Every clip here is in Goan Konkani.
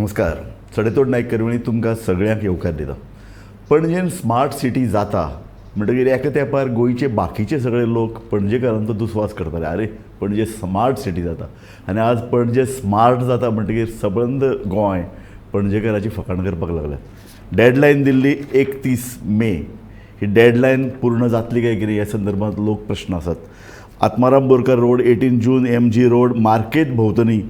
नमस्कार. सडेतोड नायक करवणी तुमकां सगळ्यांक येवकार दिता. पणजेन स्मार्ट सिटी जाता म्हणटकीर एका तेंपार गोंयचे बाकीचे सगळे लोक पणजेकारांचो दुस्वास करताले. अरे, पणजे स्मार्ट सिटी जाता आनी आज पणजे स्मार्ट जाता म्हणटकीर सबंद गोंय पणजेकाराची फकाण करपाक लागल्या. डेडलायन दिल्ली 31 मे. ही डेडलायन पूर्ण जातली काय कितें ह्या संदर्भात लोक प्रश्न आसात. आत्माराम बोरकर रोड, 18 जून, एमजी रोड, मार्केट भोंवतणी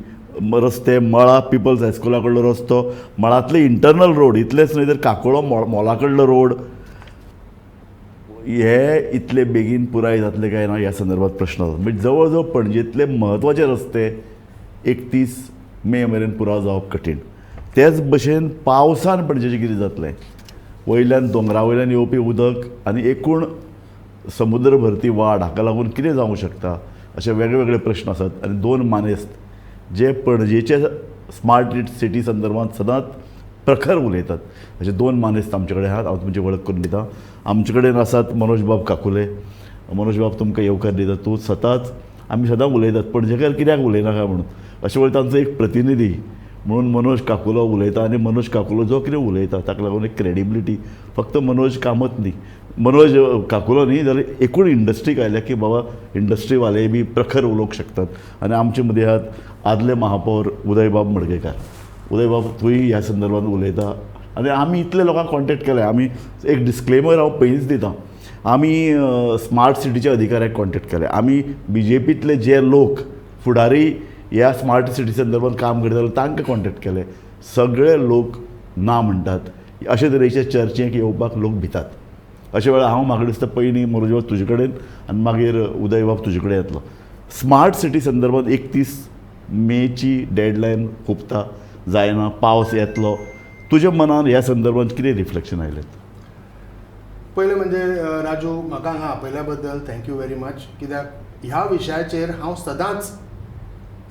रस्ते, मळा पिपल्स हायस्कुला कडलो रस्तो, मळांतले इंटरनल रोड, इतलेच न्हय तर काकोळो मॉला कडलो रोड, हे इतले बेगीन पुराय जातले काय ना ह्या संदर्भात प्रश्न आसा. म्हणजे जवळ जवळ पणजेंतले म्हत्वाचे रस्ते 31 मे मेरेन पुराय जावप कठीण. तेच भशेन पावसान पणजेचें कितें जातलें? वयल्यान दोंगरा वयल्यान येवपी उदक आनी एकूण समुद्र भरती वाड हाका लागून कितें जावंक शकता, अशे वेगळे वेगळे प्रश्न आसात. आनी दोन मानेस्त जे पणजेचे स्मार्ट सिटी संदर्भात सदांच प्रखर उलयतात, अशे दोन मानेस्त आमचे कडेन आहात. हांव तुमची वळख करून दिता. आमचे कडेन आसात मनोज बाब काकुले. मनोज बाब, तुमकां येवकार दिता. तूं सदांच, आमी सदांच उलयतात पणजेकार कित्याक उलयना काय म्हणून. अशें वेळार तांचो एक प्रतिनिधी म्हणून मनोज काकुलो उलयता आनी मनोज काकुलो जो कितें उलयता ताका लागून एक क्रेडिबिलिटी. फक्त मनोज कामत न्ही, मनोज काकुलो न्ही, जाल्यार एकूण इंडस्ट्रीक आयल्या की बाबा इंडस्ट्रीवाले बी प्रखर उलोवंक शकतात. आनी आमचे मदीं आहात आदले महापौर उदयबाब मडकयकार. उदयबाब, तूंय ह्या संदर्भात उलयता आनी आमी इतले लोकांक कॉन्टेक्ट केले. आमी एक डिस्क्लेमर हांव पयलींच दिता. आमी स्मार्ट सिटीच्या अधिकाऱ्याक कॉन्टेक्ट केले. आमी बीजेपींतले जे लोक फुडारी ह्या स्मार्ट सिटी संदर्भात काम करताले तांकां कॉन्टेक्ट केले. सगळे लोक ना म्हणटात. अशे तरेचे चर्चेक येवपाक लोक भितात. अशे वेळार हांव, म्हाका दिसता, पयलीं मनोज तुजे कडेन आनी मागीर उदयबाब तुजे कडेन येतलो. स्मार्ट सिटी संदर्भात 31 मेची डेडलायन हुपता जायना, पावस येतलो. तुज्या मनान ह्या संदर्भात कितें रिफ्लेक्शन आयलें? पयलें म्हणजे राजू, म्हाका हांगा आपयल्या बद्दल thank you very much, कित्याक ह्या विशयाचेर हांव सदांच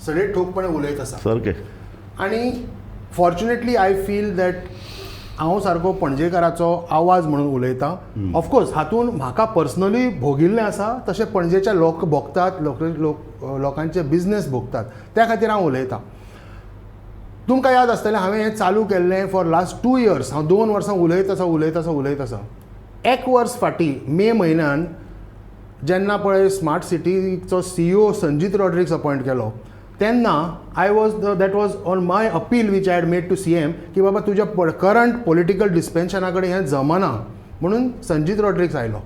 सडे ठोकपणे उलयत आसा. आनी फॉर्च्युनेटली I feel that हांव सारको पणजेकाराचो आवाज म्हणून उलयतां. ऑफकोर्स हातून म्हाका पर्सनली भोगिल्लें आसा, तशें पणजेचे लोक भोगतात, लोक लोक लोकांचे बिजनेस भोगतात, त्या खातीर हांव उलयतां. तुमकां याद आसतलें, हांवें हें चालू केल्लें फॉर लास्ट 2 इयर्स. हांव 2 वर्सां उलयत आसा, उलयत आसा, उलयत आसा. एक वर्स फाटीं मे म्हयन्यान जेन्ना पळय स्मार्ट सिटीचो सीईओ संजीत रॉड्रिक्स अपॉयंट केलो, तेन्ना I was the that was on my appeal which I had made to CM की बाबा, तुज्या करंट पॉलिटिकल डिस्पेन्शना कडेन हें जमना म्हणून संजीत रॉड्रिक्स आयलो.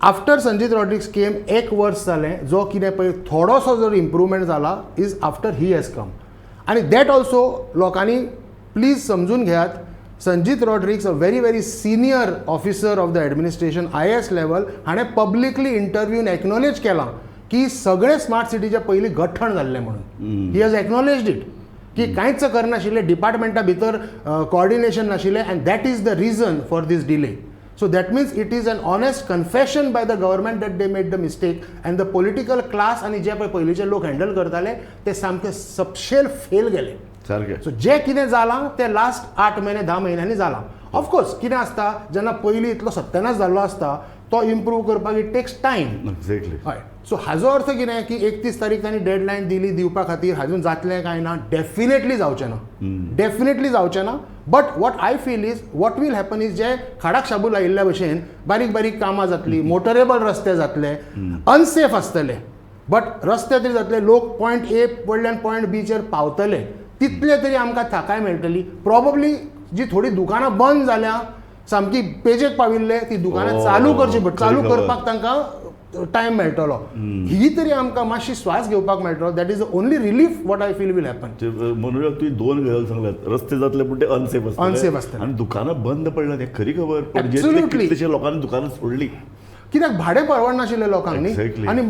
आफ्टर संजीत रॉड्रिक्स केम, एक वर्स जालें. जो कितें पळय थोडोसो जर इम्प्रुवमेंट जाला is after he has come. आनी that also लोकांनी प्लीज समजून घेयात, Sanjit Rodrigues, a very very senior officer of the administration, IAS level, हाणें पब्लिकली इंटरव्यून एक्नॉलेज केलां की सगळे स्मार्ट सिटीच्या पयलीं गठण जाल्लें म्हणून. He has acknowledged it की कांयच करनाशिल्लें, डिपार्टमेंटा भितर कॉर्डिनेशन नाशिल्लें and that is the reason for this delay. So that means it is an honest confession by the government that they made the mistake and the political class आनी जे पळय पयलींचे लोक हँडल करताले ते सामके सपशेल फेल गेले. सो जें कितें जालां तें लास्ट 8 म्हयने, 10 म्हयन्यांनी जालां. ऑफकोर्स कितें आसता, जेन्ना पयलीं इतलो सत्यानाश जाल्लो आसता, तो इम्प्रूव करपाक it takes time. हय, सो हाजो अर्थ कितें की 31 तारीख तांणी डेडलायन दिली दिवपा खातीर, हाजून जातलें काय ना? डेफिनेटली जावचें ना, डेफिनेटली जावचें ना. But what I feel is, what will happen is, जे खाडाक शाबू लायिल्ल्या भशेन बारीक बारीक कामां जातलीं, मोटरेबल रस्ते जातले, अनसेफ आसतले बट रस्ते तरी जातले, लोक पॉयंट ए वयल्यान पॉयंट बीचेर पावतले, तितले तरी आमकां थाकाय मेळटली. प्रॉबब्ली जी थोडीं दुकानां बंद जाल्या, सामकी पेजेक पाविल्ले, ती दुकानां चालू करची पडट, चालू खरी खबर. करपाक तांकां टायम मेळटलो, ही तरी आमकां मातशी स्वास घेवपाक मेळटलो. That is the only relief what I feel will happen. म्हणून तुवें दोन गजाल सांगल्यात. रस्ते जातले पूण ते अनसेफ आसतले. Unsafe आसतले. आनी दुकानां बंद पडल्यात हें खरी खबर. पणजेंतले कितलेशे लोकांनी दुकानां सोडली. कित्याक भाडें परवडनाशिल्लें लोकांक न्ही. आनी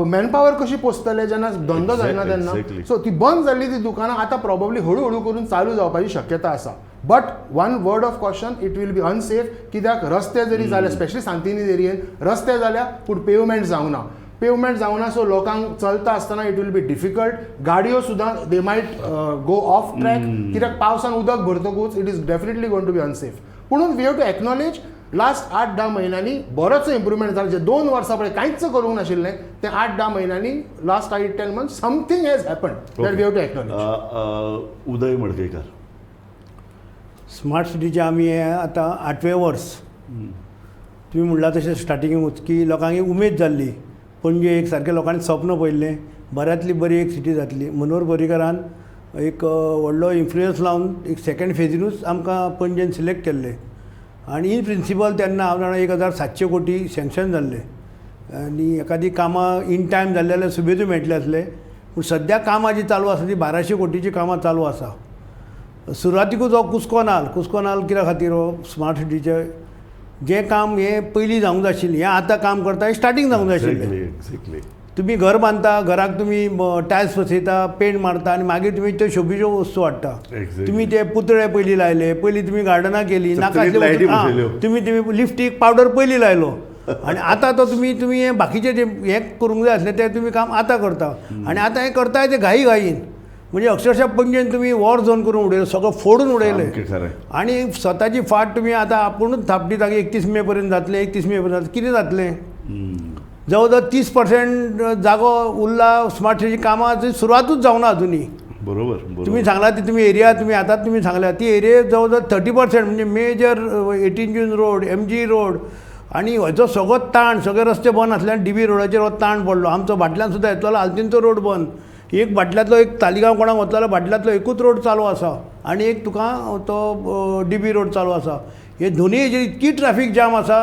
मॅनपावर कशी पोसतले जेन्ना धंदो जायना तेन्ना? सो ती बंद जाल्ली ती दुकानां आतां प्रॉबब्ली हळू हळू करून चालू जावपाची शक्यता आसा. But one word of caution, it will be unsafe, कित्याक रस्ते जरी जाले, स्पेशली सांतिनेज एरियेन रस्ते जाल्या पूण पेवमेंट जावना, पेवमेंट जावना. सो लोकांक चलता आसतना it will be difficult. गाडयो सुद्दां they might go off track, कित्याक पावसान उदक भरतकूच it is definitely going to be unsafe. पुणून we have to acknowledge, last 8-10 म्हयन्यांनी बरोचसो इम्प्रुवमेंट जाला. जे 2 वर्सां पळय कांयच करूंक नाशिल्लें, तें 8-10 म्हयन्यांनी, last 8-10 month, something has happen that we have to acknowledge. Uday Madkaikar. Smart सिटीचें आमी हें आतां आठवें वर्स. तुमी म्हणलां तशें स्टार्टिंगूच की लोकांक एक उमेद जाल्ली. पणजे एक सारकें लोकांनी स्वप्न पळयल्लें, बऱ्यांतली बरी एक सिटी जातली. मनोहर पर्रीकारान एक व्हडलो इन्फ्लुयन्स लावन एक सेकेंड फेजीनूच आमकां पणजेन सिलेक्ट केल्लें. आनी इन प्रिंसिपल तेन्ना हांव जाणा 1700 कोटी सँक्शन जाल्ले आनी एकादी कामां इन टायम जाल्ले जाल्यार सुबेजूय मेळटले आसले. पूण सद्या कामां जीं चालू आसा ती 1200 कोटीचीं कामां चालू आसा. सुरवातीकूच हो कुस्को नाल, कुस्को नाल कित्या खातीर हो स्मार्ट सिटीचें जें काम हें पयलीं जावंक जाय आशिल्लें, हें आतां काम करता हें स्टार्टींग जावंक जाय आशिल्लें. एक्झॅक्टली. तुमी घर बांदता, घराक तुमी टायल्स बसयता, पेंट मारता आनी मागीर तुमी त्यो शोबीच्यो वस्तू हाडटा. तुमी ते पुतळे पयलीं लायले, पयलीं तुमी गार्डनां केलीं, नाका आसले तुमी तुमी लिफ्टीक पावडर पयलीं लायलो आनी आतां तो तुमी तुमी हें बाकीचें जें हें करूंक जाय आसलें तें तुमी काम आतां करता. आनी आतां हें करताय तें घाई घाईन, म्हणजे अक्षरशः पणजेन तुमी वॉर झोन करून उडयलें, सगळें फोडून उडयलें आनी स्वताची फाट तुमी आतां आपुणूच थापटीत 31 मे पर्यंत जातलें, 31 मे पर्यंत कितें जातलें? जवळ जवळ 30% जागो उरला स्मार्ट सिटी कामां सुरवातूच जावना अजुनूय. बरोबर. तुमी सांगला ती तुमी एरिया तुमी आतांच तुमी सांगल्या ती एरिया जवळ जवळ 30% म्हणजे मेजर 18 जून रोड, MG road आनी हेजो सगळो ताण, सगळे रस्ते बंद आसल्यान डीबी रोडाचेर हो ताण पडलो. आमचो भाटल्यान सुद्दां येतलो आल्तिनचो रोड बंद, एक भाटल्यांतलो एक तालिगांव कोणाक वतलो जाल्यार भाटल्यांतलो एकूच रोड चालू आसा आनी एक तुका तो डीबी रोड चालू आसा. हे दोनूय हेजेर इतकी ट्रॅफीक जाम आसा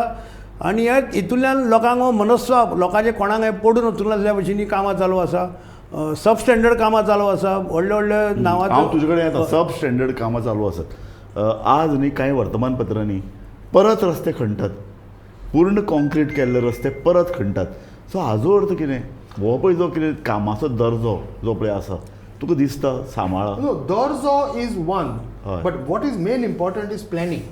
आनी ह्या हितूंतल्यान लोकांक मनस्वाप, लोकांचे कोणाक हें पडून वचूंक नासल्या भशेन ही कामां चालू आसा, सब स्टँडर्ड कामां चालू आसा, व्हडले व्हडले नांवाचो. हांव तुजे कडेन येता. सब स्टँडर्ड कामां चालू आसात. आज न्ही कांय वर्तमानपत्रांनी परत रस्ते खणटात, पूर्ण कॉन्क्रीट केल्ले रस्ते परत खणटात. सो हाजो अर्थ कितें? हो पळय जो कितें कामाचो दर्जो जो पळय आसा तुका दिसता सांबाळा. नो, दर्जो is one, but what is main important is planning.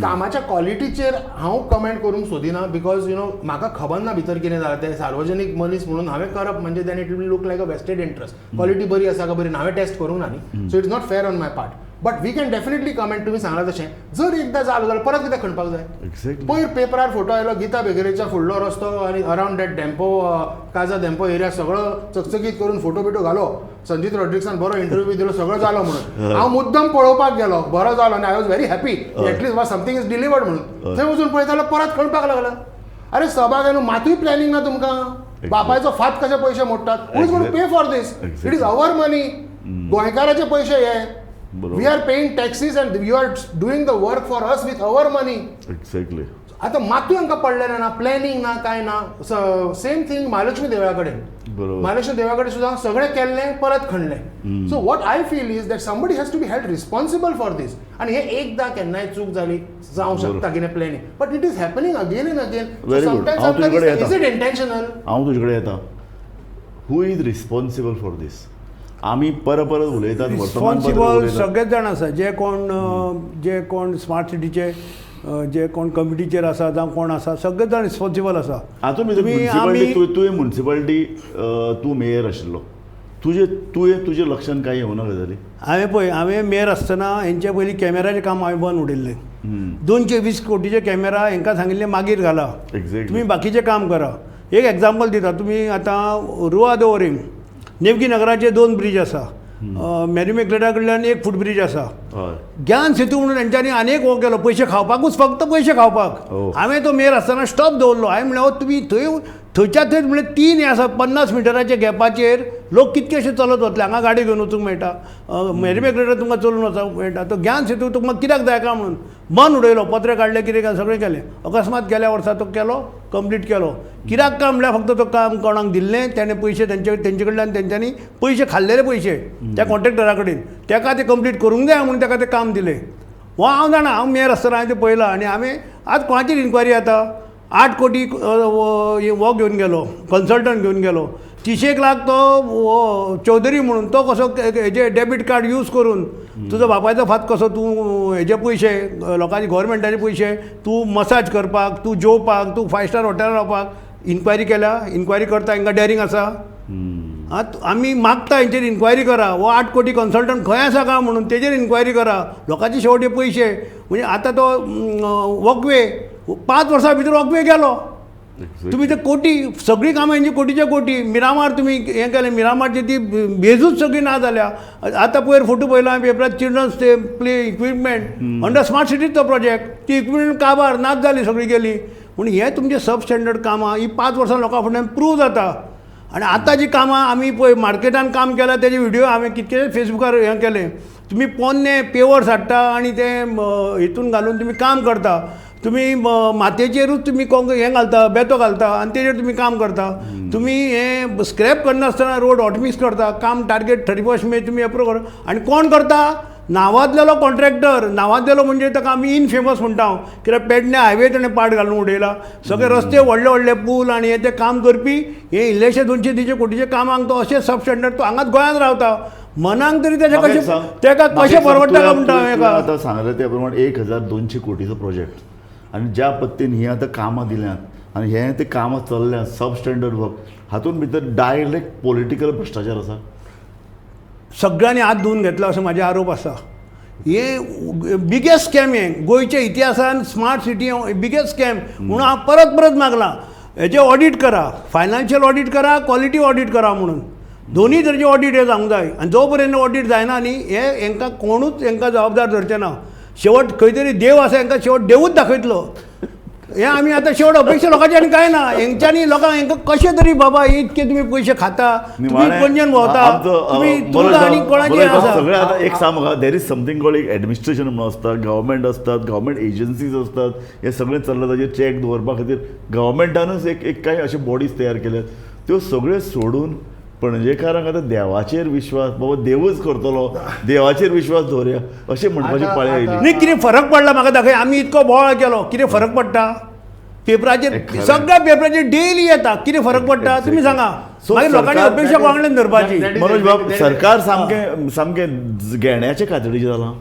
कामाच्या क्वॉलिटीचेर हांव कमेंट करूंक सोदिना because you know म्हाका खबर ना भितर कितें जालां तें. सार्वजनीक मनीस म्हणून हांवें करप म्हणजे then it will look like a vested interest. Quality बरी आसा काय बरी ना हांवें टेस्ट करूंक ना न्ही, so it's not fair on my part. But we can definitely comment. तुमी सांगला तशें जर एकदां जालो जाल्यार परत कितें खणपाक जाय. पयर पेपरार फोटो आयलो गीता बेगरेच्या फुडलो रस्तो आनी around that Dempo, Kaza Dempo area सगळो चकचकीत करून फोटो बिटो घालो. संजीत रॉड्रिक्सान बरो इंटरव्यू दिलो, सगळो जालो म्हणून. हांव मुद्दम पळोवपाक गेलो, बरो जालो आनी I was very happy, at least was something is delivered म्हणून. थंय वचून पळयता जाल्यार परत खणपाक लागला. अरे सभाग न्हू, मातूय प्लॅनिंग ना तुमकां. बापायचो फात कशे पयशे मोडटात. Who is gonna pay for this? It is our money, गोंयकाराचे पयशे हे. We are paying taxes and you are doing the work for us with our money. Exactly. आतां मातूय हांकां पडलेलें ना, प्लॅनिंग ना, कांय ना. सेम थिंग महालक्ष्मी देवळा कडेन. महालक्ष्मी देवळा कडेन सुद्दां सगळें केल्लें परत खणलें. So what I feel is that somebody has to be held responsible for this. आनी हें एकदां केन्नाय चूक जाली जावं शकता कितें planning, but it is happening again and again. Sometimes is it intentional? हांव तुजे कडेन येता. Who is responsible for this? आमी परत परत उलयतात. रिस्पॉन्सिबल सगळेच जाण आसा, जे कोण जे कोण स्मार्ट सिटीचे जे कोण कमिटीचेर आसा जावं कोण आसा सगळे जाण रिस्पॉन्सिबल आसा. आतां तुवें मुन्सिपालिटी, तूं मेयर आशिल्लो, तुजें तुवें तुजें लक्षान कांय येवना गजाली? हांवें पळय, हांवें मेयर आसतना हेंचे पयलीं कॅमेराचें काम हांवें बंद उडयल्लें. 220 कोटीचे कॅमेरा हेंकां सांगिल्लें मागीर घाला, तुमी बाकीचें काम करा. एक एग्जाम्पल दिता, तुमी आतां रुआ दवरीम नेमकी नगराचे 2 ब्रीज आसा, मॅरी मेकलेटा कडल्यान एक फूट ब्रीज आसा, ज्ञान सेतू म्हणून हेंच्यांनी आनी एक हो केलो पयशे खावपाकूच, फक्त पयशे खावपाक. हांवें तो मेयर आसतना स्टॉप दवरलो. हांवें म्हणलें हो तुमी थंय थंयच्या थंयच म्हणलें 3 हे आसा 50 मिटराच्या गॅपाचेर लोक कितकेशे चलत वतले, हांगा गाडी घेवन वचूंक मेळटा, मॅरी मेकलेटा तुमकां चलून वचूंक मेळटा, तो ज्ञान सेतू तुमकां कित्याक जाय काय म्हणून बंद उडयलो. पत्रे काडले, कितें सगळें केलें. अकस्मात गेल्या वर्सा तो केलो, कंप्लीट केलो. कित्याक काम म्हणल्यार फक्त तो काम कोणाक दिल्लें तेणें पयशे तेंचे कडल्यान तेंच्यांनी पयशे खाल्लेले पयशे त्या कॉन्ट्रॅक्टरा कडेन, तेका ते कंप्लीट करूंक जाय म्हणून तेका तें काम दिलें. हो हांव जाणा, हांव मेयर आसतना हांवें तें पळयलां. आनी हांवें आज कोणाचेर इन्क्वायरी जाता, 8 कोटी हो घेवन गेलो, कन्सल्टंट घेवन गेलो, 30 लाख तो चौधरी म्हणून तो कसो हेजे डेबीट कार्ड यूज करून तुजो बापायचो फात कसो तूं हेजे पयशे लोकांचे गोवोरमेंटाचे पयशे तूं मसाज करपाक, तूं जेवपाक, तूं 5 स्टार हॉटेलार रावपाक इन्क्वायरी केल्या. इन्क्वायरी करता हांकां डॅरींग आसा. आमी मागता हेंचेर इन्क्वायरी करा, हो 8 कोटी कन्सल्टंट खंय आसा काय म्हणून तेजेर इन्क्वायरी करा. लोकांचे शेवटे पयशे म्हणजे आतां तो वॉकवे 5 वर्सां भितर वॉकवे गेलो. तुमी ते कोटी सगळीं कामां हेंची कोटीच्या कोटी. मिरामार तुमी हें केलें, मिरामारची ती बेजूच सगळी ना जाल्या. आतां पयर फोटो पळयला हांवें पेपरार, चिल्ड्रन्स ते प्ले इक्विपमेंट अंडर स्मार्ट सिटीच तो प्रोजेक्ट, ती इक्विपमेंट काबार नाच जाली सगळी गेली. पूण हे तुमचे सब स्टँडर्ड कामां ही 5 वर्सां लोकां फुडल्यान प्रूव जाता. आनी आतां जी कामां आमी पळय मार्केटान काम केलां तेजे व्हिडियो हांवें कितके फेसबुकार हें केलें. तुमी पोन्ने पेवर्स हाडटा आनी ते हितून घालून तुमी काम करता. तुमी मातयेचेरूच तुमी हें घालता, बेतो घालता आनी तेजेर तुमी काम करता. तुमी हें स्क्रॅप करनासतना रोड हॉटमिक्स करता. काम टार्गेट 31 मे तुमी अप्रूव कर. आनी कोण करता? नांवांतलेलो कॉन्ट्रॅक्टर. नांवांतलेलो म्हणजे ताका आमी इनफेमस म्हणटा हांव, कित्याक पेडणे हायवे तेणें पाट घालून उडयला, सगळे रस्ते व्हडले व्हडले पूल आनी हे ते काम करपी हे इल्लेशे 200-300 कोटीचे कामांक तो अशें सब स्टँडर्ड तो हांगाच गोंयांत रावता. मनाक तरी तेजें कशें तेका कशें परवडटा काय म्हणटा हांव हेका. आतां सांगलें त्या प्रमाणे 1200 कोटीचो प्रोजेक्ट आनी ज्या पद्दतीन ही आतां कामां दिल्यांत आनी हें ते कामां चल्ल्यात सब स्टँडर्ड वर्क, हातूंत भितर डायरेक्ट पॉलिटिकल भ्रश्टाचार आसा. सगळ्यांनी हात धुवून घेतला असो म्हाजे आरोप आसा. हे बिगेस्ट स्कॅम हे गोंयच्या इतिहासान स्मार्ट सिटी बिगेस्ट स्कॅम म्हणून हांव परत परत मागलां. हेजें ऑडीट करा, फायनान्शियल ऑडीट करा, क्वॉलिटी ऑडीट करा म्हणून दोनूय तरेचे ऑडीट हे जावंक जाय. आनी जो पर्यंत ऑडीट जायना न्ही हे हेंकां कोणूच हेंकां जबाबदार धरचे ना. शेवट खंय तरी देव आसा, हेंकां शेवट देवूच दाखयतलो. हें आमी आतां शेवट अपेक्षा लोकांची आनी कांय ना. हेंच्यांनी लोकांक हेंकां कशें तरी बाबा इतके तुमी पयशे खाता, तुमी पणजेन भोंवता, तुमी तुमकां आनी कोणाचें आसा सगळें. आतां एक सांग म्हाका, there is something called एक एडमिनिस्ट्रेशन म्हणून आसता, गव्हर्मेंट आसतात, गव्हर्मेंट एजन्सीज आसतात, हें सगळें चल्लां ताजेर चॅक दवरपा खातीर गव्हर्मेंटानूच एक एक कांय अशे बॉडीज तयार केल्यात. त्यो सगळ्यो सोडून पणजेकारांक आतां देवाचेर विश्वास, बाबा देवूच करतलो, देवाचेर विश्वास दवरया अशें म्हणपाची पाळी आयली. न्ही कितें फरक पडला म्हाका दाखय. आमी इतको बोवाळ केलो, कितें फरक पडटा? पेपराचेर सगळ्या पेपराचेर डेली येता, कितें फरक पडटा तुमी सांगा. मागीर लोकांनी अपेक्षा कोणाकडेन धरपाची? मनोज बाब, सरकार सामकें सामकें घेण्याचे कातडीचें जालां.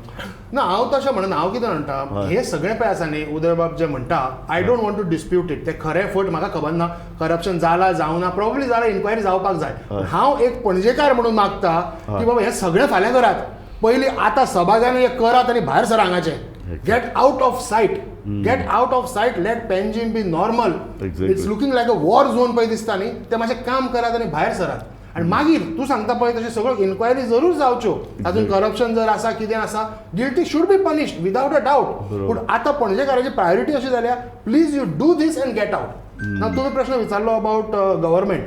ना हांव तशें म्हणना. हांव कितें म्हणटा, हे सगळें पळय आसा न्ही उदयबाब जे म्हणटा, I don't want to dispute it. तें खरें फट म्हाका खबर ना, करप्शन जाला जावना, प्रोबेबली जाला, इन्क्वायरी जावपाक जाय. हांव एक पणजेकार म्हणून मागता की बाबा हें सगळें फाल्यां करात, पयलीं आतां सभाग्यान हें करात आनी भायर सर हांगाचें. Get out of sight, get out of sight, let Panjim be normal. It's looking like a war zone पळय दिसता न्ही, तें मातशें काम करात आनी भायर सरात. आनी मागीर तूं सांगता पळय तशें सगळ्यो इन्क्वायरी जरूर जावच्यो, तातूंत करप्शन जर आसा कितें आसा, guilty should be punished without a doubt. पूण आतां पणजेकाराची प्रायोरिटी अशी जाल्या, please you do this and get out. ना तुवें प्रश्न विचारलो about government.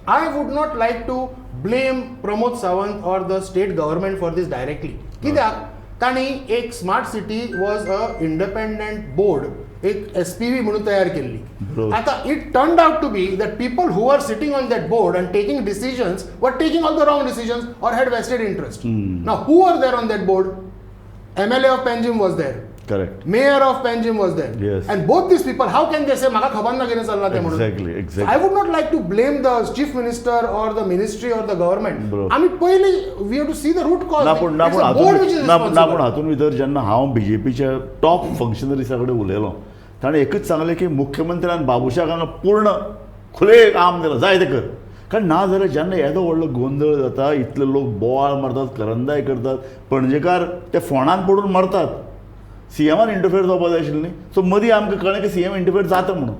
I would not like to blame Pramod Sawant or the state government for this directly. कित्याक तांणी एक smart city was a independent board, एक SPV म्हणून तयार केल्ली. आतां it turned out to be that people who are sitting on that board and taking decisions were taking all the wrong decisions or had vested interest. Now who are there on that board? MLA of Panjim was there, correct, mayor of Panjim was there. Yes. And both these people, how can they say म्हाका खबर ना कितें चल्लां तें म्हणून? Exactly, exactly. I would not like to blame the chief minister or the ministry or the government. आमी पयलीं we have to see the root cause. ना पूण ना पूण हातूंत भितर जेन्ना हांव बीजेपीच्या टॉप फंक्शनरिसा कडेन उलयलो, ताणें एकूच सांगलें की मुख्यमंत्र्यान बाबुशाक हांगा पूर्ण खुले काम दिलां, जाय तें कर. कारण ना जाल्यार जेन्ना येदो व्हडलो गोंदळ जाता, इतले लोक बोवाळ मारतात, करंदाय करतात, पणजेकार ते फोंडांत पडून मरतात, सीएमान इंटरफेयर जावपाक जाय आशिल्लें न्ही. सो मदीं आमकां कळ्ळें की सीएम इंटरफेयर जाता म्हणून,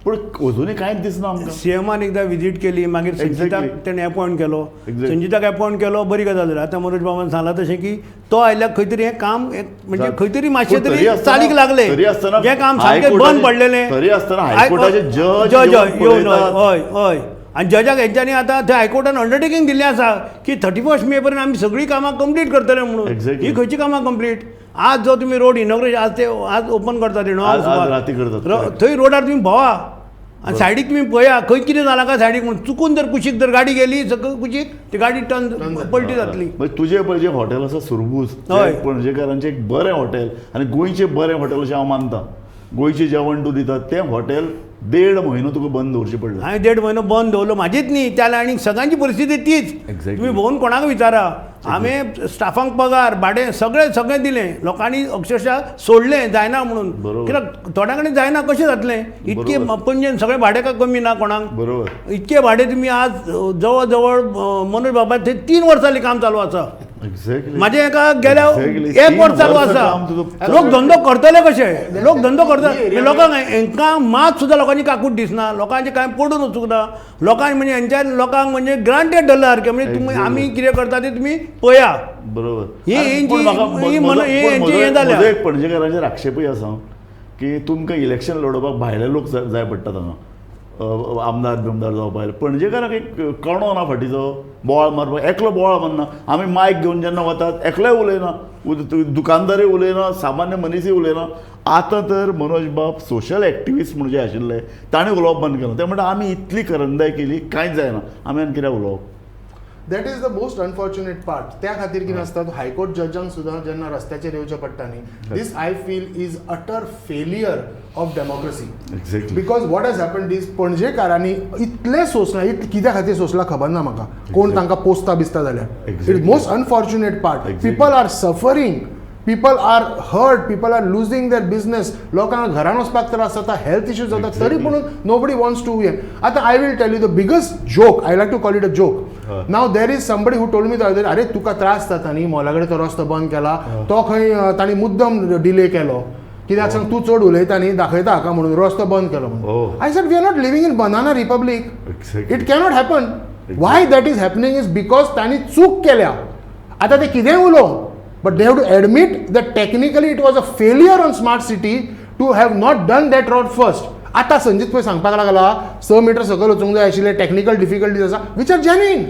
पूण अजुनूय कांयच दिसना आमकां. सीएमान एकदां विजीट केली, मागीर संजिताक तेणें एपॉयंट केलो, संजिताक एपॉयंट केलो, बरी गजाल जाली. आतां मनोज बाबान सांगलां तशें की तो आयल्यार खंय तरी हें काम म्हणजे खंय तरी मातशें तरी चालीक लागलें, जें काम सामकें बंद पडलेलें. तरी आसतना हायकोर्टाचे जज येवन, हय हय, आनी जजाक हेंच्यांनी आतां थंय हायकोर्टान अंडरटेकींग दिल्लें आसा की 31 मे पर्यंत आमी सगळीं कामां कंप्लीट करतले म्हणून. ही खंयची कामां कंप्लीट? आज जो तुमी रोड इनॉग्रेशन आज ते आज ओपन करता ते 9 थंय रोडार तुमी भोवा आनी सायडीक तुमी पळया खंय कितें जालां काय सायडीक म्हणून, चुकून जर कुशीक जर गाडी गेली सगळं कुशीक ती गाडी टर्न पलटी जातली. म्हणजे तुजें पळय जें हॉटेल आसा सुरबूस, पणजेकारांचें एक बरें हॉटेल आनी गोंयचें बरें हॉटेल अशें हांव मानता. गोंयचें जेवण तूं दिता तें हॉटेल 1.5 म्हयनो तुका बंद दवरचें पडलें. हांवें 1.5 म्हयनो बंद दवरलो म्हाजीच न्ही, त्या आनी सगळ्यांची परिस्थिती तीच. तुमी भोंवन कोणाक विचारा, हांवें स्टाफांक पगार भाडें सगळें सगळें दिलें, लोकांनी अक्षरशः सोडलें जायना म्हणून, कित्याक थोड्या कडेन जायना कशें जातलें इतकें पणजेन सगळें भाडें काय कमी ना कोणाक. बरोबर, इतकें भाडें तुमी आज जवळ जवळ मनोज बाबा थंय 3 वर्सां जालीं काम चालू आसा. एक्झॅक्टली. माझे एका गेल्या एक वर्स चालू आसा. लोक धंदो करतले कशे? लोक धंदो करता, लोकांक हेंकां मात सुद्दां लोकांची काकूट दिसना, लोकांचें कांय पडून वचूंक ना. लोकांक म्हणजे हेंच्या लोकांक म्हणजे ग्रांटेड धरला सारकें, म्हणजे तुमी आमी कितें करता तें तुमी पळया. बरोबर. ही हेंची हें जाल्या. एक पणजेकारांचेर आक्षेपूय आसा की तुमकां इलेक्शन लडोवपाक भायले लोक जाय पडटात हांगा, आमदार बिमदार जावपाक. पणजेकारांक एक कणो ना फाटीचो, बोवाळ मारपाक एकलो बोवाळ मारना. आमी मायक घेवन जेन्ना वतात एकलोय उलयना, दुकानदारूय उलयना, सामान्य मनीसूय उलयना. आतां तर मनोज बाब सोशल एक्टिविस्ट म्हूण जे आशिल्ले ताणें उलोवप बंद केलां. ते म्हणटा आमी इतली करंदाय केली कांयच जायना, आमी आनी कित्याक उलोवप? That is the most unfortunate part. त्या खातीर कितें आसता, हायकोर्ट जजांक सुद्दां जेन्ना रस्त्याचेर येवचें पडटा न्ही, this I feel is utter failure of democracy. Exactly. Because what has happened is पणजेकारांनी इतलें सोंसलां, कित्या खातीर सोंसलां खबर ना म्हाका, कोण तांकां पोसता बिसता जाल्यार. It's most unfortunate part. People are suffering, people are hurt, people are losing their business, लोकांक घरान वचपाक त्रास जाता, हेल्थ इश्यूज जाता, तरी पूण नोबडी वॉन्ट्स टू हें. आतां I will tell you the biggest joke, I like to call it a joke. Now there is somebody who told me the other, अरे तुका त्रास जाता न्ही, मॉला कडेन तो रस्तो बंद केला, तो खंय तांणी मुद्दम डिले केलो कित्याक सांग, तूं चड उलयता न्ही, दाखयता हाका म्हणून रस्तो बंद केलो म्हणून. I said we are not living in banana republic, it cannot happen. Why that is happening is because तांणी चूक केल्या. आतां ते कितेंय उलोवं, but they have to admit that technically it was a failure on smart city to have not done that road first. आता संजीत पळय सांगपाक लागला 6 मिटर सकयल वचूंक जाय आशिल्ले, टेक्निकल डिफिकल्टीज आसा which are genuine,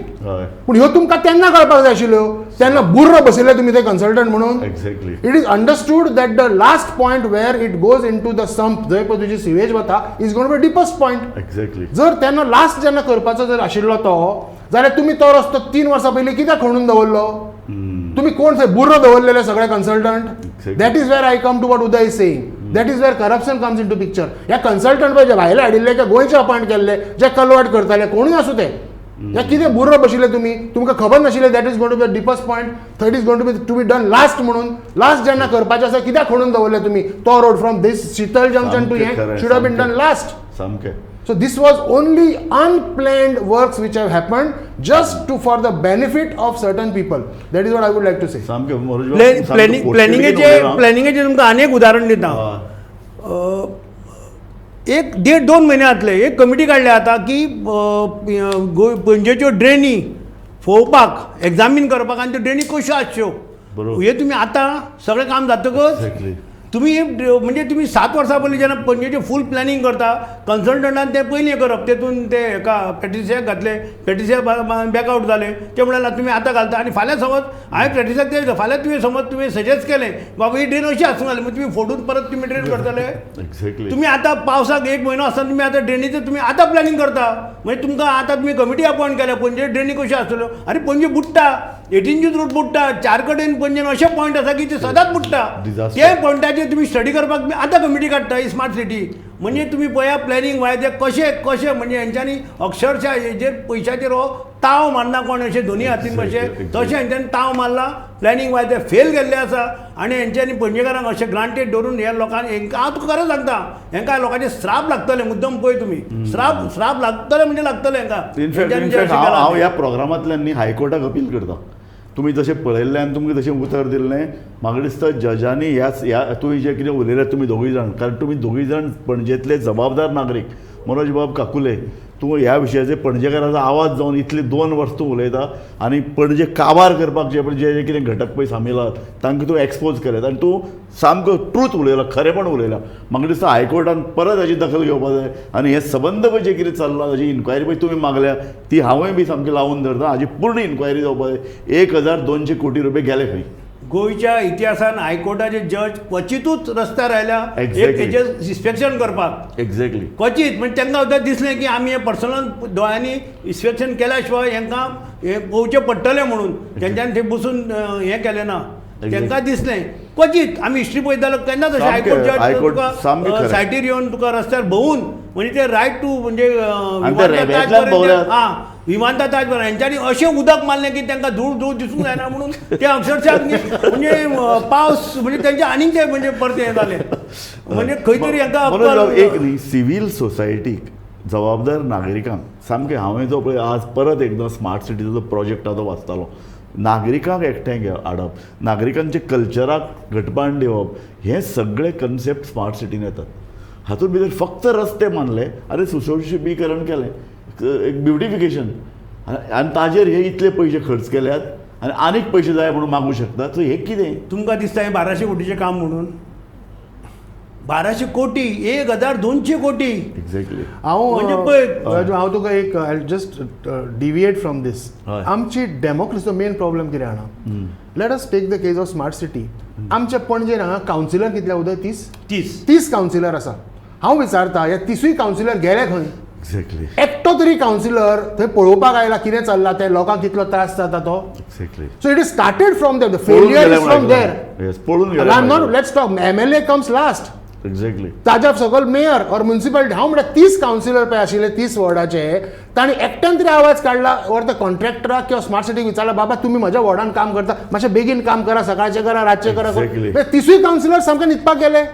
पूण ह्यो तुमकां तेन्ना कळपाक जाय आशिल्ल्यो, तेन्ना बुर्र बशिल्ले तुमी ते कन्सल्टंट म्हणून. Exactly. It is understood that the last point where it goes into the sump, जंय पळय तुजी सिवेज वता, is gonna be deepest point. Exactly. जर तेन्ना लास्ट जेन्ना करपाचो जर आशिल्लो तो, जाल्यार तुमी तो रस्तो 3 वर्सां पयलीं कित्याक खणून दवरलो? तुम्ही कोण थंय बुर्रो दवरलेले सगळे consultant? That is where I come to what Uday is saying. That is where corruption comes into picture. ह्या कन्सल्टंट पळय जे भायले हाडिल्ले काय गोंयचे अपॉयंट केल्ले, जे कलवाट करताले, कोणूय आसूं ते, ह्या कितें बुर्रो बशिल्ले तुमी, तुमकां खबर नाशिल्लें that is going to be deepest point, that is going to be done last म्हणून. लास्ट जेन्ना करपाचें आसा कित्याक खणून दवरले तुमी तो road from this Shital junction to हें should have been done last. सामकें. So this was only unplanned works which have happened just to for the benefit of certain people. That is what I would like to say. प्लॅनिंगेचे तुमकां आनी एक उदाहरण दिता. एक 1.5-2 म्हयने जातले एक कमिटी काडल्या आतां की पणजेच्यो ड्रेनी पळोवपाक, एग्जामीन करपाक आनी त्यो ड्रेनी कश्यो आसच्यो हे तुमी आतां सगळें काम जातकच तुमी म्हणजे तुमी 7 वर्सां पयलीं जेन्ना पणजेचें फूल प्लॅनिंग करता, कन्सल्टंटान तें पयलीं करप, तेतून ते हेका पॅट्रिसियाक घातले, पॅट्रिसिया बॅकआवट जाले, ते म्हणल्यार तुमी आतां घालता आनी फाल्यां समज हांवें पॅट्रिसियाक ते फाल्यां तुवें समज तुवें सजेस्ट केलें बाबा ही ड्रेन अशी आसूंक जाय, तुमी फोडून परत तुमी ड्रेन करतले. एक्झॅक्टली. तुमी आतां पावसाक 1 म्हयनो आसतना तुमी आतां ड्रेनीचें तुमी आतां प्लॅनिंग करता, म्हणजे तुमकां आतां तुमी कमिटी अपॉयंट केल्या पणजे ड्रेनी कश्यो आसतल्यो. आरे पणजे बुडटा, 18 जून रोड बुडटा, 4 कडेन पणजेन अशे पॉयंट आसा की ते सदांच बुडटा, ते पॉयंटाचेर तुमी स्टडी करपाक तुमी आतां कमिटी काडटा ही स्मार्ट सिटी. म्हणजे तुमी पळया प्लॅनिंग वाय ते कशें कशें म्हणजे हेंच्यांनी अक्षरशा हेजेर पयशाचेर हो ताव मारना कोण अशें दोनी हातीन कशें तशें हेंच्यांनी ताव मारला, प्लॅनिंग वाय ते फेल गेल्ले आसा आनी हेंच्यांनी पणजेकारांक अशें ग्रांटेड दवरून ह्या लोकांनी हेंकां हांव तुका खरें सांगता, हेंकां लोकांचे श्राप लागतले मुद्दम पळय तुमी, श्राप श्राप लागतले म्हणजे लागतले हेंकां. इनफॅक्ट हांव ह्या प्रोग्रामांतल्यान न्ही हायकोर्टाक अपील करता, तुमी जशें पळयल्लें आनी तुमकां जशें उतर दिल्लें, म्हाका दिसता जजांनी ह्या तुवें जें कितें उलयलें तुमी दोगूय जाण, कारण तुमी दोगूय जाण पणजेंतले जबाबदार नागरीक. मनोज बाब काकुले, तूं ह्या विशयाचेर पणजेकाराचो आवाज जावन इतली 2 वर्सां तूं उलयता आनी पणजे काबार करपाक जे जे कितें घटक पळय सामील आहात तांकां तूं एक्सपोज केलें आनी तूं सामको ट्रूथ उलयला, खरेंपण उलयला. म्हाका दिसता हायकोर्टान परत हाजी दखल घेवपाक जाय आनी हें सबंद पळय जें कितें चल्लां ताजी इन्क्वायरी पळय तुमी मागल्या ती हांवूय बी सामकी लावून धरता, हाजी पूर्ण इन्क्वायरी जावपाक जाय. 1200 कोटी रुपये गेले खंय? गोंयच्या इतिहासान हायकोर्टाचे जज क्वचितूच रस्त्यार आयल्या एक हेजेर इन्स्पेक्शन करपाक. एक्झॅक्टली. क्वचीत म्हणजे तांकां सुद्दां दिसलें की आमी हें पर्सनल दोळ्यांनी इन्स्पेक्शन केल्या शिवाय हेंकां हें पळोवचें पडटलें म्हणून तेंच्यांनी थंय बसून हें केलें ना. तांकां दिसलें क्वचीत आमी हिस्ट्री पळयता जाल्यार केन्नाच अशें हायकोर्ट जज तुका सायटीर येवन तुका रस्त्यार भोंवून म्हणजे ते रायट टू म्हणजे हां विमानतळ ताज बरं हेंच्यांनी अशें उदक मारलें की तांकां धूळ धूळ दिसूंक जायना म्हणून ते अक्षरशः म्हणजे पावस म्हणजे तेंचे आनीक ते म्हणजे परतें हें जालें म्हणजे खंय तरी हांकां एक न्ही सिवील सोसायटीक जबाबदार नागरिकांक सामकें हांवें जो पळय आज परत एकदां स्मार्ट सिटीचो जो प्रोजेक्ट आहा तो वाचतालो, नागरिकांक एकठांय हाडप, नागरिकांचे कल्चराक घटपाण दिवप, हे सगळे कन्सेप्ट स्मार्ट सिटीन येतात. हातूंत भितर फक्त रस्ते मानले आनी सुशोभीकरण केलें, एक ब्युटिफिकेशन, आनी ताजेर हे इतले पयशे खर्च केल्यात आनी आनीक पयशे जाय म्हणून मागूं शकतात. सो हें कितें तुमकां दिसता हें 1200 कोटीचें काम म्हणून? 1200 कोटी, 1200 कोटी. एक्झॅक्टली. हांव पळय हांव तुका एक जस्ट डिविएट फ्रॉम दीस. आमची डेमोक्रेसीचो मेन प्रॉब्लम कितें जाणा? Let us take the case of smart city. आमच्या पणजेन हांगा कावन्सिलर कितले उदय? 30 कावन्सिलर आसा. हांव विचारता, ह्या 30 कावन्सिलर गेले खंय? एक्झॅक्टली. एकटो तरी कावन्सिलर थंय पळोवपाक आयला कितें चल्ला तें, लोकांक कितलो त्रास जाता तो? Exactly. So it is started from there, the failure is from there. पळून गेले. I am not, let's talk, MLA comes last. Exactly. ताज्या सकयल मेयर ऑर म्युनिसिपालिटी. हांव म्हणटा 30 कावन्सिलर पळय आशिल्ले 30 वॉर्डाचे, तांणी एकट्यान तरी आवाज काडला ऑर the कॉन्ट्रॅक्टराक किंवा स्मार्ट सिटीक विचारला, बाबा तुमी म्हज्या वॉर्डान काम करता, मातशें बेगीन काम करा, सकाळचें करा, रातचें करा. 30 कावन्सिलर सामके न्हिदपाक गेले,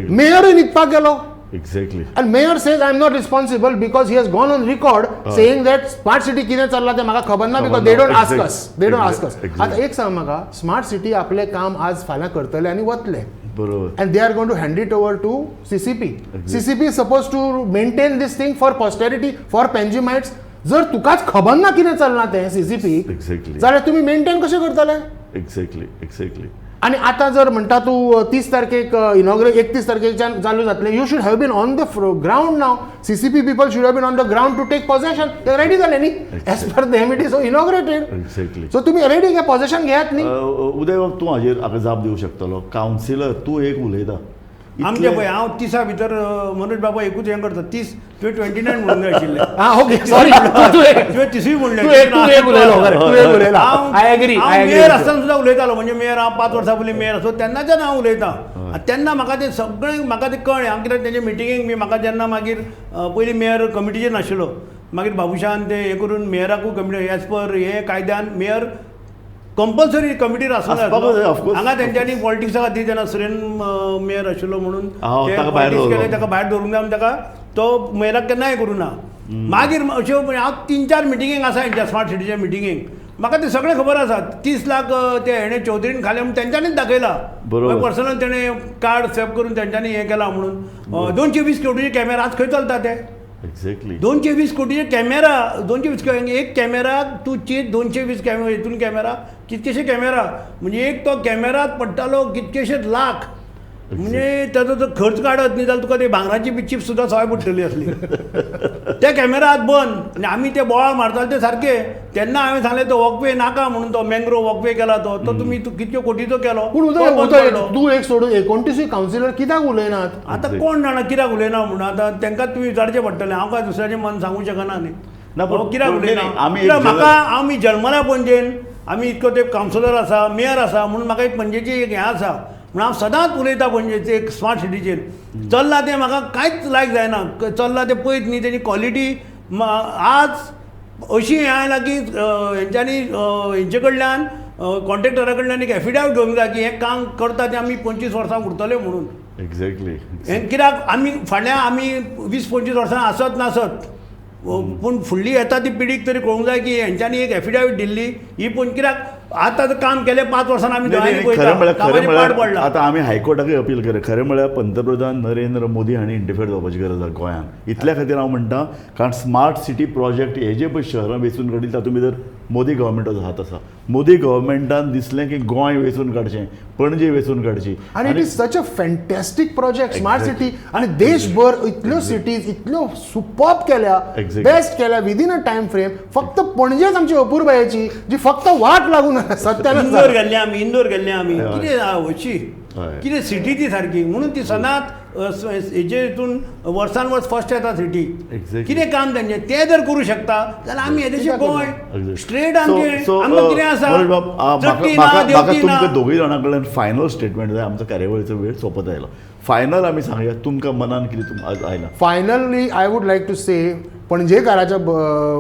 मेयरूय न्हिदपाक गेलो. Exactly. And mayor says I am not responsible because he has gone on record saying that smart city कितें चल्लां तें म्हाका खबर ना, because they don't ask us, they don't ask us. आतां एक सांग म्हाका, स्मार्ट सिटी आपलें काम आज फाल्यां करतले आनी वतले, बरोबर, and they are going to hand it over to CCP. CCP is supposed to maintain this thing for posterity, for Panjimites. जर तुकाच खबर ना कितें चल्लां तें CCP, जाल्यार तुमी मेंटेन कशें करतले? Exactly, exactly. आनी आतां जर म्हणटा तूं 30 तारखेक इनॉग्रेट, 31 तारखेच्यान चालू जातलें, you should have been on the ground now. CCP people should have been on the ground to take possession. ते रेडी जाले न्ही, as per them it is inaugurated. Exactly. So तुमी रेडी घे, पॉझेशन घेयात न्ही. उदय बाब, तूं हाजेर हाका जाप दिवंक शकतलो. कावन्सिलर तूं एक उलयता आमचे पळय, हांव 30 भितर मनोज बाबा एकूच हें करता. 30 तुवें 29 म्हणूंक जाय आशिल्लें. आं ओके, सॉरी, तुवें 30 म्हणलें. हांव मेयर आसतना सुद्दां उलयतालो, म्हणजे मेयर हांव 5 वर्सां पयलीं मेयर आसलो तेन्नाच्यान हांव उलयतां. तेन्ना म्हाका तें सगळें म्हाका तें कळ्ळें. हांव कित्याक तेंच्या मिटिंगेक बी म्हाका जेन्ना मागीर पयलीं मेयर कमिटीचेर नाशिल्लो, मागीर बाबुशान तें हें करून मेयराकूय कमिटी एज पर हे कायद्यान मेयर कंपल्सरी कमिटीर आसूंक जाय. हांगा तेंच्यांनी पॉलिटिक्सा खातीर जेन्ना सुरेन मेयर आशिल्लो म्हणून केलें, ताका भायर दवरूंक जाय, ताका तो मेयराक केन्नाय करूं ना. मागीर अश्यो हांव 3-4 मिटिंगेक आसा हेंच्या स्मार्ट सिटीच्या मिटिंगेक, म्हाका तें सगळें खबर आसा. 30 लाख ते हेणें चौधरीन खाले म्हणून तेंच्यांनीच दाखयला, पर्सनल तेणें कार्ड स्वॅप करून तेंच्यांनी हें केलां म्हणून. 220 कोटीचे कॅमेरा आज खंय चलता ते? एक्झॅक्टली. 220 कोटीचे कॅमेरा, 220 एक कॅमेरा तूं चीत, 220 कॅमेरा, हितून कॅमेरा कितकेशे कॅमेरा, म्हणजे एक तो कॅमेरात पडटालो कितकेशे लाख. म्हणजे ताजो जो खर्च काडत न्ही जाल्यार तुका ते भांगराची बी चिप सुद्दां सवाय पडटली आसली. ते कॅमेरा आत बंद आनी आमी ते बोवाळ मारताले ते सारके. तेन्ना हांवें सांगलें तो वॉकवे नाका म्हणून, तो मँग्रोव वॉकवे केला तो तो तुमी कितक्यो कोटीचो केलो. पूण तूं एक सोडून 29 कावन्सिलर कित्याक उलयनात? आतां कोण जाणा कित्याक उलयना म्हणून, आतां तांकां तुमी विचारचें पडटलें. हांव काय दुसऱ्याचें मन सांगूंक शकना न्ही. कित्याक उलयना? म्हाका आमी जल्मला पणजेन, आमी इतको ते कावन्सिलर आसा, मेयर आसा म्हणून म्हाका एक पणजेची एक हें आसा म्हणून हांव सदांच उलयतां पणजेचे एक स्मार्ट सिटीचेर. चल्लां तें म्हाका कांयच लायक जायना, चल्लां तें पळयत न्ही तेजी क्वॉलिटी. आज अशी हें आयलां की हेंच्यांनी हेंचे कडल्यान कॉन्ट्रॅक्टरा कडल्यान एक एफिडेवीट घेवंक जाय की हें काम करता तें आमी 25 वर्सां उरतले म्हणून. एक्झॅक्टली. हें कित्याक आमी फाल्यां आमी 20-25 वर्सां आसत नासत, पूण फुडली येता ती पिढीक तरी कळूंक जाय की हेंच्यांनी एक एफिडेवीट दिल्ली ही. पूण कित्याक आतां काम केलें 5 वर्सां आमी खरें पडला. आतां आमी हायकोर्टाकूय अपील केलें. खरें म्हळ्यार पंतप्रधान नरेंद्र मोदी हांणी इंटरफेर जावपाची गरज आसा गोंयांत. इतल्या खातीर हांव म्हणटा, कारण स्मार्ट सिटी प्रोजेक्ट हे जे पळय शहरां वेंचून काडिल्ली तातूंत भितर मोदी गव्हर्मेंटाचो हात आसा. मोदी गव्हर्मेंटान दिसलें की गोंय वेंचून काडचें, पणजे वेंचून काडची. आनी it is such a fantastic project smart city. आनी देशभर इतल्यो सिटीज इतल्यो सुपर्ब केल्या, बेस्ट केल्या विदीन अ टायम फ्रेम. फक्त पणजेच आमची अपुरबायेची जी फक्त वाट लागून सत्यानाश. इंदोर गेल्ले आमी, इंदोर गेल्ले आमी, कितें अशी कितें सिटी ती सारकी म्हणून ती सदांच हेजे हितून वर्सान वर्स फर्स्ट येता सिटी. कितें काम तेंचें तें जर करूं शकता जाल्यार आमी येदेशे गोंय स्ट्रेट आमचें आमकां कितें आसा. म्हाका तुमकां दोगूय जाणां कडल्यान फायनल स्टेटमेंट जाय. आमचो कार्यावळीचो वेळ सोंपत आयलो. फायनल आमी सांगया तुमकां मनान कितें आयलां. Finally I would like to say, पणजेकाराच्या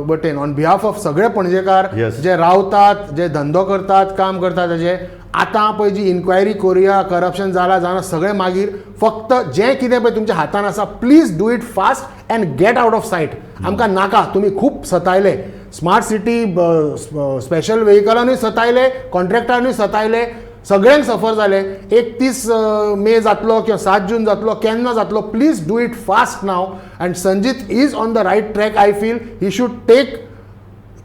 वटेन, ऑन बिहाफ ऑफ सगळे पणजेकार जे रावतात, जे धंदो करतात, काम करतात, तेजे आतां पळय जी इन्क्वायरी करुया, करप्शन जाला जाणा सगळें मागीर, फक्त जें कितें पळय तुमच्या हातान आसा, please do it fast and get out of sight. आमकां नाका, तुमी खूब सतायले. स्मार्ट सिटी स्पेशल वेहिकलानूय सतायले, कॉन्ट्रॅक्टरानूय सतायले, सगळ्यांक सफर जाले. 31 मे जातलो किंवा 7 जून जातलो, केन्ना जातलो, please do it fast now. And Sanjit is on the right track. I feel he should take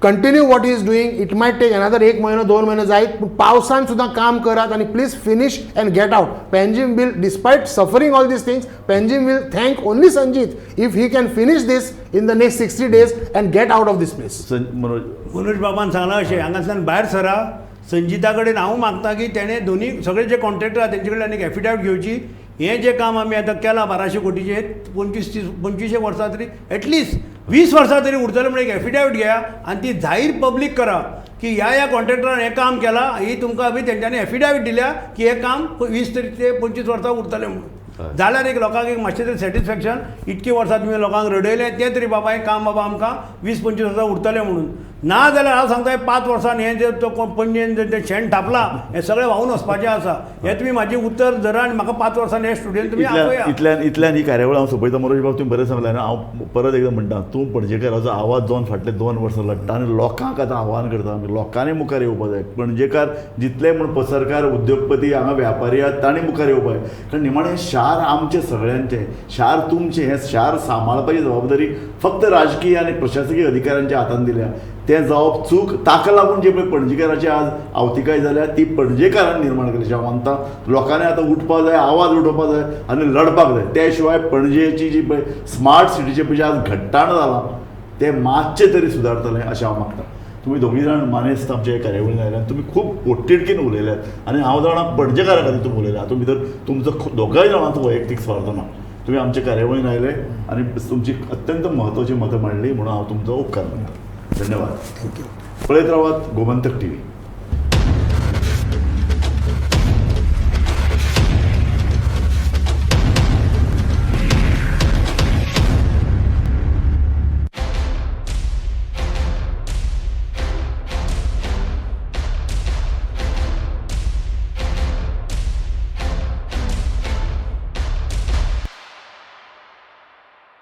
continue what is doing. It might take another 1 म्हयनो 2 म्हयने जायत, पूण पावसान सुद्दां काम करात आनी please finish and get out. Panjim will, despite suffering all these things, Panjim will thank only Sanjit if he can finish this in the next 60 days and get out of this place. Manoj. Manoj बाबान सांगलां अशें, हांगासल्यान भायर सरा. संजिता कडेन हांव मागता की तेणें दोनी सगळे जे कॉन्ट्रॅक्टर आहा तेंचे कडल्यान एक एफिडेवीट घेवची. हें जें काम आमी आतां केलां 1200 कोटीचें, 25 30 25 वर्सां तरी, एटलिस्ट 20 वर्सां तरी उरतलें म्हण एक एफिडेवीट घेया आनी ती जाहीर पब्लीक करा की ह्या ह्या कॉन्ट्रॅक्टरान हें काम केलां, ही तुमकां बी तेंच्यांनी एफिडेवीट दिल्या की हें काम 20 तरी ते 25 वर्सां उरतलें म्हणून. जाल्यार एक लोकांक एक मातशें तरी सॅटिस्फॅक्शन, इतकी वर्सां तुमी लोकांक रडयलें तें तरी बाबा हें काम बाबा आमकां 20-25 वर्सां उरतलें म्हणून. ना जाल्यार हांव सांगता 5 वर्सांनी हें जे तो पणजेन जें शेण थापलां हें सगळें व्हांवून वचपाचें आसा. हें तुमी म्हाजें उत्तर धरा आनी म्हाका 5 वर्सांनी हें स्टुडियोन तुमी आपया. इतल्यान इतल्यान ही कार्यावळ हांव सोंपयता. मनोज बाब, तुमी बरें सांगलें आनी हांव परत एकदां म्हणटा, तूं पणजेकाराचो आवाज जावन फाटले 2 वर्सां लडटा आनी लोकांक आतां आव्हान करता आमी, लोकांनी मुखार येवपाक जाय. पणजेकार जितले म्हूण पसरकार, उद्योगपती, हांगा व्यापारी आहात तांणी मुखार येवपाक जाय, कारण निमाणें शार आमचें सगळ्यांचें, शार तुमचें. हें शार सांबाळपाची जबाबदारी फक्त राजकीय आनी प्रशासकीय अधिकाऱ्यांच्या हातान दिल्या. तें जावप चूक. ताका लागून जे पळय पणजेकाराची आज आवतिकाय जाल्या ती पणजेकारान निर्माण केली. हांव मानता लोकांनी आतां उठपाक जाय, आवाज उठोवपाक जाय आनी लडपाक जाय. त्या शिवाय पणजेची जी पळय स्मार्ट सिटीचें पळय आज घट्टाण जालां तें मातशें तरी सुदारतलें अशें हांव मागता. तुमी दोगूय जाण मानेस्त आमच्या कार्यावळीन आयल्यात, तुमी खूब पोटतिडकीन उलयल्यात आनी हांव जाणां पणजेकारा खातीर तुमी उलयल्या. हातूंत भितर तुमचो दोगांय जाणांचो वैयक्तीक स्वार्थ ना. तुमी आमच्या कार्यावळीन आयले आनी तुमची अत्यंत म्हत्वाची मतां मांडली म्हणून हांव तुमचो उपकार मानता. धन्यवाद. Thank you. पळयत रावात गोमंतक टीव्ही.